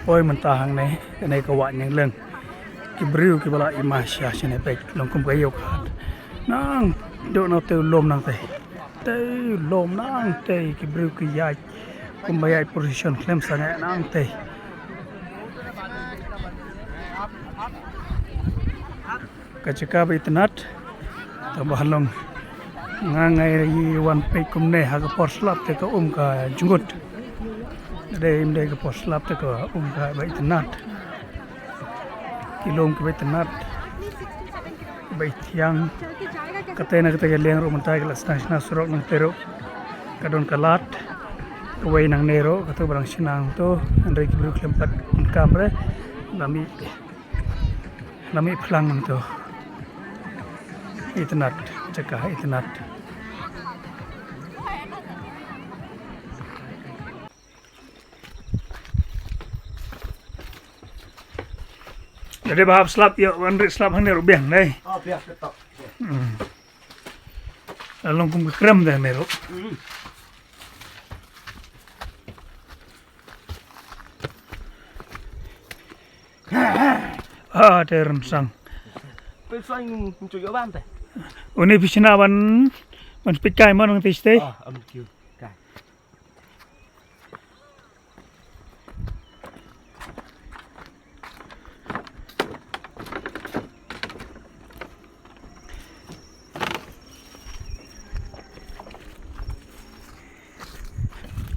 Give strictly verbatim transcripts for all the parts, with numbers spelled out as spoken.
Poi mynta hangne, kane ka Wah Nyieng Leng. Ki briew kiba la i ma sha shane peit, long kum ka ïew ka hat. Nang, duk nangtei u lum nangtei. Tei u lum nangtei, ki briew ki ïaid. Kumba ïaid procession khlem sangeh nangtei. Ka jaka ba itynnad. Te ba long nga nga ïa wan peit kumne ha ka por slap te ka um ka jngut. Dei ym dei ka por slap te ka um ka ba itynnad. Ki lum kiba itynnad, ba ithiang. Kata na kata ka liang ruh mynta ka la sdang shna surok nangtei ruh. Ka don ka lad kawei nangne ruh, kata ba dang shna nangto. Hynrei ki briew khlem pat kam re. Lami Lami phlang nangto. Itynnad, jaka itynnad. Jadi ba hap slap ïoh, wan rit slap hangne ruh biang dei. Oh, biang ketok. Hmm. Long kum ka krem dei hangne ruh. Hmm. Ah, te rensang. Pil soin nung cuyo ban te. Uni pishna ban, ban speak kai mo nang te ste. Ah, am kiu. Kai.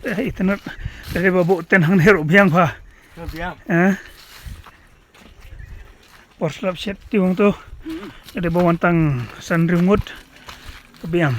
Eh, itynnad, dei ba buh ten hangne ruh biang pha. Biang. Eh. Por slap shet tiwong to. Hmm. Dei ba wan tang san hynriew ngut. Biang.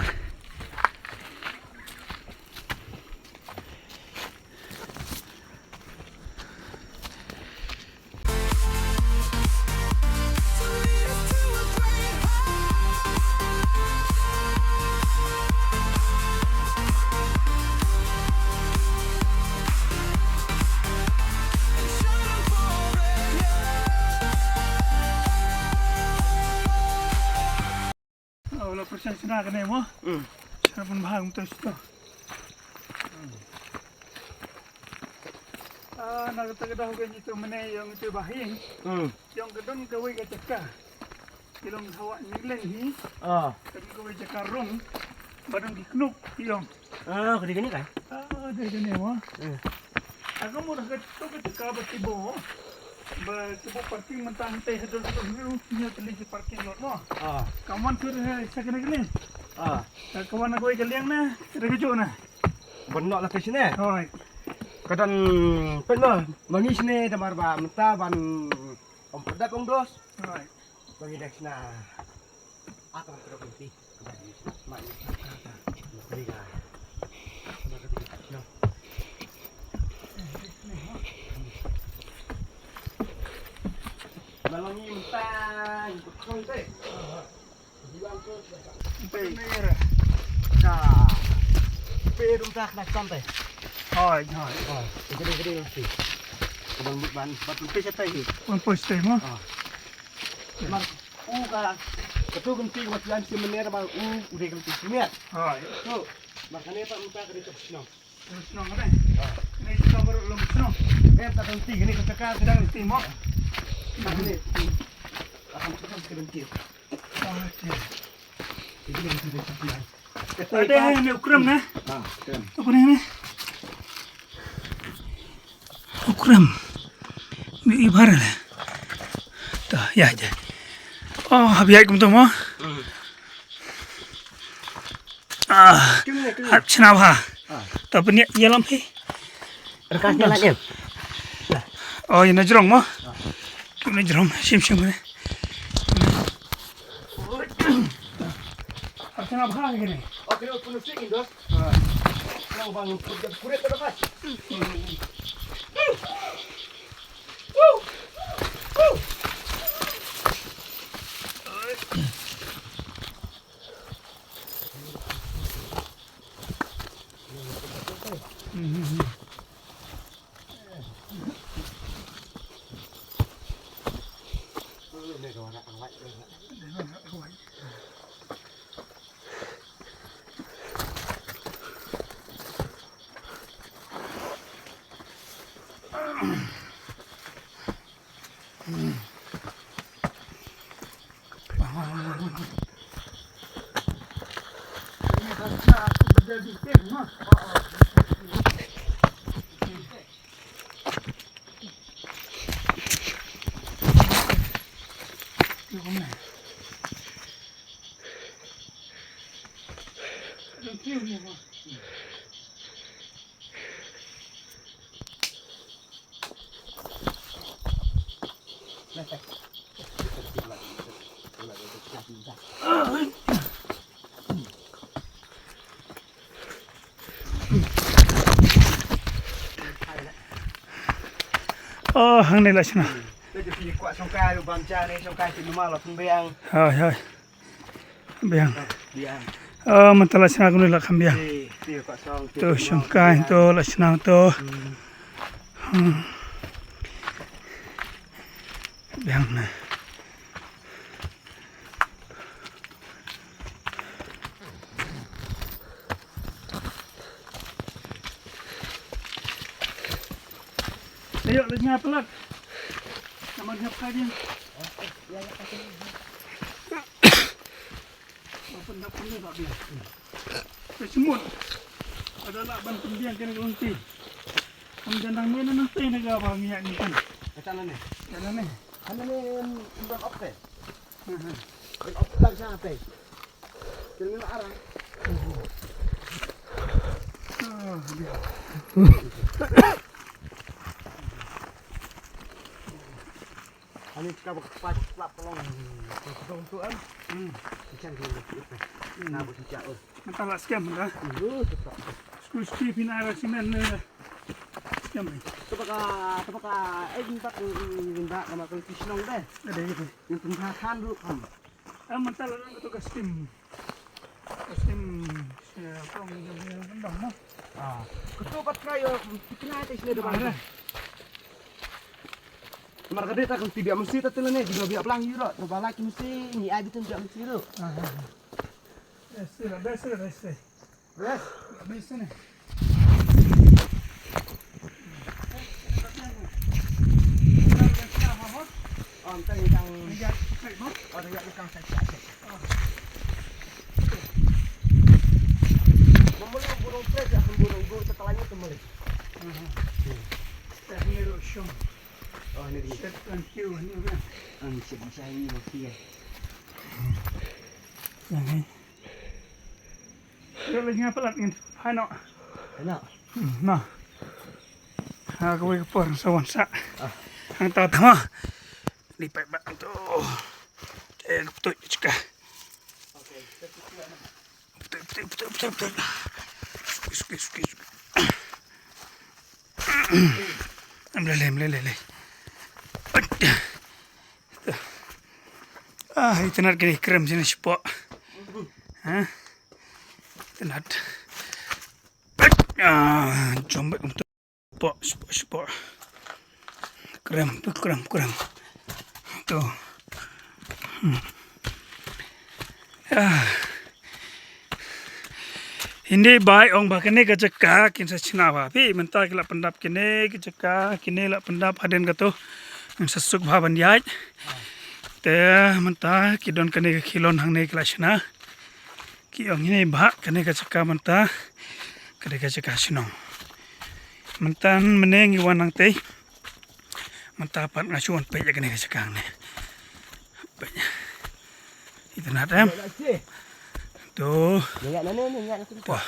Oh, la pyrshang shna kane mo. Hmm. Shna pynbha kumta shito. Ah, na kata ka daw ka ngi tu mane ïong tu ba hi. Hmm. Ïong ka don kawei ka jaka. Ki long ha Wah Nyieng Leng hi. Ah. Ka don kawei jaka rung. Ba don ki knup ïong. Ah, ka dei kane kai? Ah, dei kane mo. Hmm. Ka mut ha kato ka jaka ba ki buh, ba ki buh parking mynta hangtei ha dor dor, ngi ngi tylli ki parking lot mo. Ah. Ka wan shuh ha sa kane kane. Ah. Ka wan na kawei ka liang na, ka dei kajuh na. Ban noh la te shane. Hooid. Ka don peit mo, ma ngi shane namar ba mynta ban ong pdap ong dos. Hooid. Ba ngi dang shna. Hooid, hooid. Ban, ban, ban pynpoi shatei hi. Pynpoi shatei mo? Ah. Mar u ka, katu ka lynti kaba tlan shi mynner mar u, u dei ka lynti shi mynner. Hooid. To, mar kane pat mynta ka dei ka shnong. Ka shnong kane? Ah. Kane ka shnong baroh long shnong. Eh, ta ka lynti, kane ka jaka ka dang lynti mo. Mar kane. Akan shnong ka lynti. Ah, okay. Ade ne u krem ne? Ah, krem. Apa ne ne? U krem. Ni ibar ne. Ta, ya je. Oh, hab ya kum to mo. Ah, hab chna bha. Ta pun ya lam phi. Rekas ni lah ni. Oh, ina jrong mo. Ina jrong, sim sim ne. Arsenal bha kene. Oh, kene pun sik indos. Nang bang kuret kuret tu dapat. Oh, hangne la shna. Te ju phi kwah shongkai ruh bam ja ne, shongkai ti normal la pung biang. Hai, hai. Biang. Biang. Oh, mynta la shna kumne la kham biang. Ti, ti kwah shong, ti To normal shongkai biang. To la shna to. Hmm. Hmm. Biang na. Ayo, leit nga palat. Namar nga pha jing. Ba pyndap kumne ba biang. Te shimut. Ada lah ban pynbiang kane ka lynti. Kam jan dang mih na nangtei na ka ba ngi ïa ngi kan. Kata lane. Kata lane. Hana ne, em, ban op te. Hmm, hmm. Ban op lang sa te. Kene ni arang. Ah, dia. Ani cakap apa cakap tolong. Tolong tu kan. Hmm. Macam ni. Nah, buat cakap. Entah lah scam dah. Dulu tetap. School school pina ada simen ni. Scam ni. Tebak ah, tebak ah, eh, minta minta nama kalau kisnong deh. Ada gitu. Yang tengah kan dulu kan. Ah, mentah lah tu ka steam. Ka steam, eh, apa yang dia rendang mah. Ah, ketua pat kena ya, kena atas ni depan. Ada. Mar ka dei ta kan ti biak mesti ta tela ne, jingga biak blang ïu ro, ta ba la ki mesti, ngi ai bitung biak mesti ro. Ah, ah, ah. Best lah, best lah, best lah. Best. Best ni. Am tang yang. Ni ya, straight mo. Oh, dia ni kang sa sa. Mamuli burung pres ya, burung burung sekalanya kembali. Ah, ah. Ni ro shong. Oh, ni dia. Set kan kiu ni kan. Ang siap macam ni, okey. Yang ni. Yo, lagi ngapa lat ngin? Hai no. Hai no. Hmm, no. Ha, kawei ka por sa wan sa. Ah. Hang ta ta ma. Di pai ba tu. Eh, ka putut chika. Okey, kita putut. Putut, putut, putut, putut, putut. Squeeze, squeeze, squeeze. Am le le, am le le le. Ah, itynnad kine krem sini spot. Ha? Itynnad. Ah, jom bek untuk spot, spot, spot. Krem, tu krem, krem. Tu. Hmm. Ah. Hynrei bai ong ba kane ka jaka kin sa shna ba phi, mynta ki la pyndap kine ki jaka, kine la pyndap hadien katu. Ngin sa suk bha ban ïaid. Te mynta ki don kane ka khilon hangne ki la shna. Ki ong ine ba kane ka jaka mynta ka dei ka jaka shnong. Mynta mynne ngi wan nangtei. Mynta pat nga shu wan peit ïa kane ka jaka ne. Peit. Itynnad em. Tu. Wah.